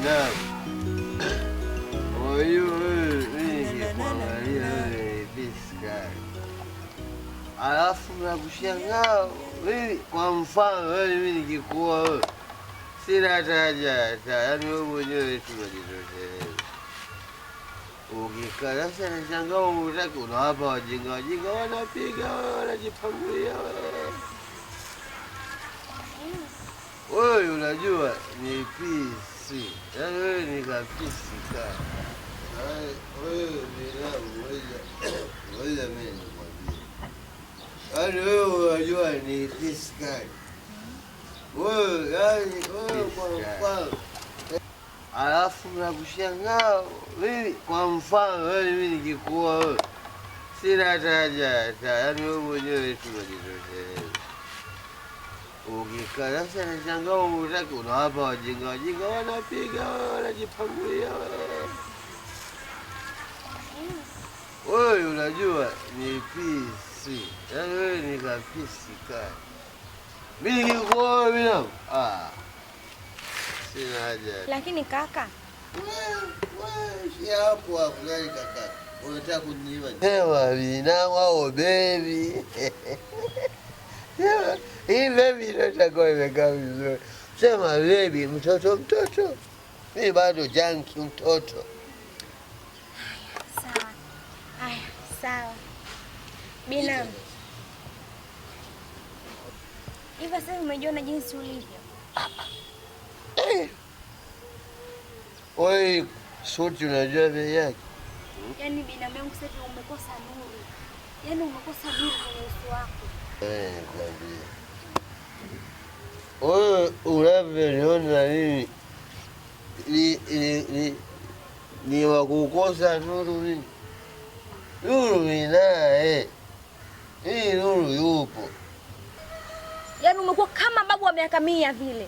Binamu. Kwa hiyo wewe, mimi nikikuangalia wewe ni piskari. Alafu nakushangaa mimi, kwa mfano wewe, mimi nikikuoa wewe sina hata haja ya taa, yaani wewe mwenyewe tu unajitosheleza. Ukikaa sasa, nashangaa utaki, unawapa wajinga wajinga, wanapiga wewe, wanajipangulia wewe. Wewe unajua ni pisi, yaani wewe ni kapisi ka. Wewe binamu, ngoja ngoja mimi nikwambie, yaani wewe unajua ni pisi kali wewe, yaani wewe kwa mfano, alafu nakushangaa mimi, kwa mfano wewe, mimi nikikuoa wewe sina hata haja ya taa, yaani wewe mwenyewe tu unajitosheleza. Ukikaa sasa, nashangaa utaki, unawapa wajinga wajinga, wanapiga wewe, wanajipangulia wewe. Wewe unajua ni pisi, yaani wewe ni kapisi kali. Mimi nikikuoa wewe binamu, ah, sina haja. Lakini kaka, Wewe, si hapo hapo, gani kaka? Unataka kuninyima? Sema binamu au baby. Sema, hii baby ndio itakuwa imekaa vizuri. Sema baby, mtoto mtoto. Mimi bado junkie mtoto. Sawa. Haya, sawa. Binamu. Hivi sasa umejiona jinsi ulivyo? Eh. Wewe suti unajua bei yake? Yaani binamu yangu sasa hivi umekosa nuru. Yaani umekosa nuru kwenye uso wako. Eh, nikwambie. Wewe unavyoniona mimi ni wa kukosa nuru mimi. Nuru ninaye. Hii nuru yupo. Yaani umekuwa kama babu wa miaka 100 vile.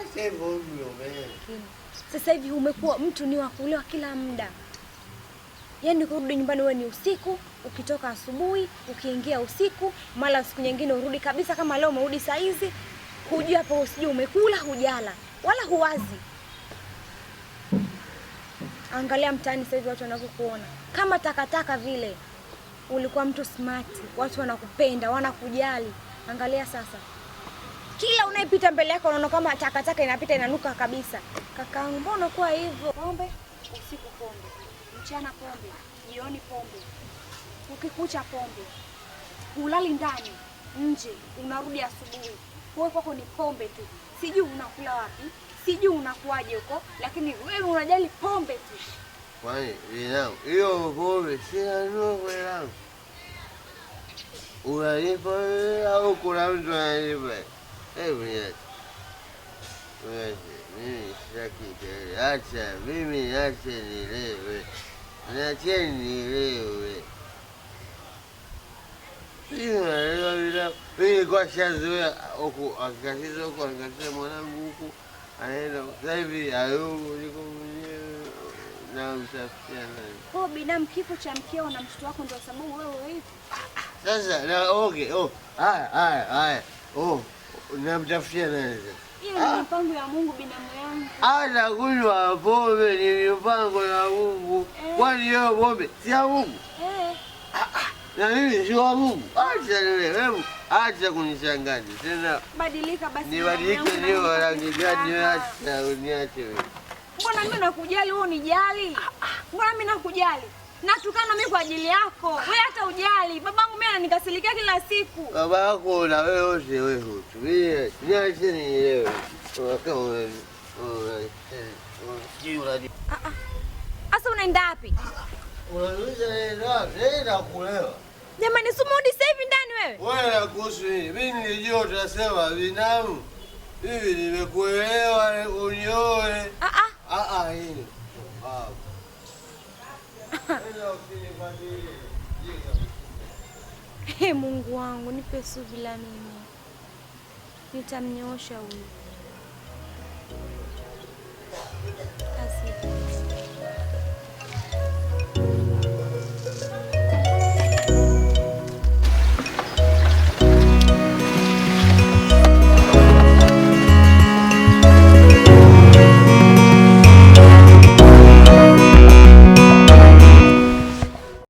Acha hivyo umri umeenda. Sasa hivi umekuwa mtu ni wa kulewa kila muda. Yaani kurudi nyumbani wewe ni usiku, ukitoka asubuhi, ukiingia usiku, mara siku nyingine urudi kabisa kama leo umerudi saa hizi, hujui hapo usijui umekula, hujala, wala huwazi. Angalia mtaani sasa hivi watu wanavyokuona kama takataka vile. Ulikuwa mtu smart, watu wanakupenda, wanakujali. Angalia sasa, kila unayepita mbele yako unaona kama takataka inapita inanuka kabisa. Kakaangu, mbona unakuwa hivyo? Pombe usiku, pombe mchana, pombe jioni, pombe ukikucha, pombe hulali ndani, nje, unarudi asubuhi. Wewe kwako ni pombe tu, sijui unakula wapi, sijui unakuwaje huko, lakini wewe unajali pombe tu. Kwani binamu, hiyo pombe sina nuru yangu. Unanipa wewe au kuna mtu ananipa? Hebu niache. Niache. Mimi sitaki kelele. Acha mimi, niache nilewe. Niacheni nilewe. Mimi naelewa bila. Mimi nilikuwa nishazoea huku akikatiza huku akikatiza mwanangu huku anaenda sasa hivi hayupo, niko mwenyewe na mtafutia nani. Kwa hiyo binamu, kifo cha mkeo na mtoto wako ndio sababu wewe hivi? Sasa na okay, oh, haya haya haya. Oh, namtafutia nani sasa? Hiyo ni mipango ya Mungu binamu yangu. Hata kunywa pombe ni mipango ya Mungu. Kwani hiyo pombe si ya Mungu? Eh. Na mimi si wa Mungu. Acha nilewe, hebu acha kunichanganya tena. Badilika basi. Nibadilike binamu yangu, niwe na rangi gani? furaha. Acha uniache wewe. Mbona mimi nakujali wewe unijali? Mbona mimi nakujali? Natukana mimi kwa ajili yako. Wewe hata ujali. Babangu mimi ananikasirikia kila siku. Baba yako na wewe wote wewe hutumie. Niache nilewe. Asa unaenda wapi? Unauliza nenda, nenda kulewa. Jamani, si umerudi sasa hivi ndani wewe? Wewe kuhusu nini? Mimi nilijua utasema binamu. Hivi nimekuelewa unioe. Ah ah. Ah ah, hii. Babu. Nenda usinibadilie. Jinga. He, Mungu wangu nipe subira mimi. Nitamnyoosha huyu.